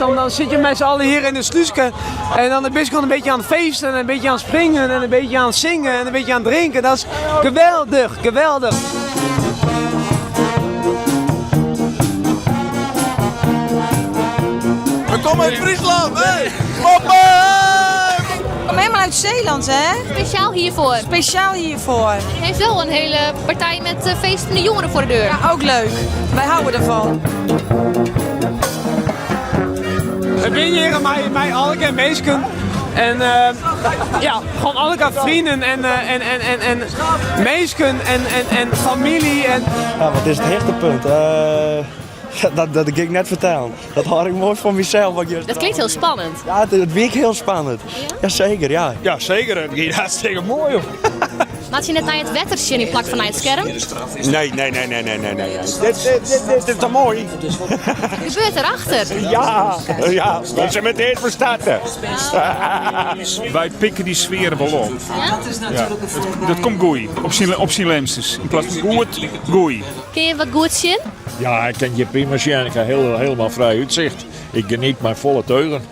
Dan zit je met z'n allen hier in de Sluske en dan ben je gewoon een beetje aan het feesten en een beetje aan het springen en een beetje aan het zingen en een beetje aan het drinken. Dat is geweldig, geweldig. We komen uit Friesland, hey! Papa! Ik kom helemaal uit Zeeland, hè? Speciaal hiervoor. Speciaal hiervoor. U heeft wel een hele partij met feestende jongeren voor de deur. Ja, ook leuk. Wij houden ervan. We zijn hier met, met alle mensen. En uh, ja, gewoon alle vrienden en, uh, en, en, en, en mensen en, en, en familie. En... Ja, wat is het hichtepunt? Uh, dat, dat ik net vertellen. Dat hoor ik mooi van mezelf. Wat je Dat klinkt heel spannend. Ja, het, het week heel spannend. Ja? Jazeker, ja. Ja, zeker. Het gaat hartstikke mooi, joh. Laat je net naar het wettertje in plak van naar het scherm? Nee, nee, nee, nee, nee, nee, nee. Dit, dit, dit, dit is toch mooi? Wat gebeurt erachter? Ja, ja, dat ze met eerst verstaan. Wij pikken die sfeer wel op. Ja? Ja. Dat komt goed, op zijn lemsters. In plaats van goed, goeie. Kun je wat goed zien? Ja, ik kan je prima zien. Ik heb heel, helemaal vrij uitzicht. Ik geniet mijn volle teugen.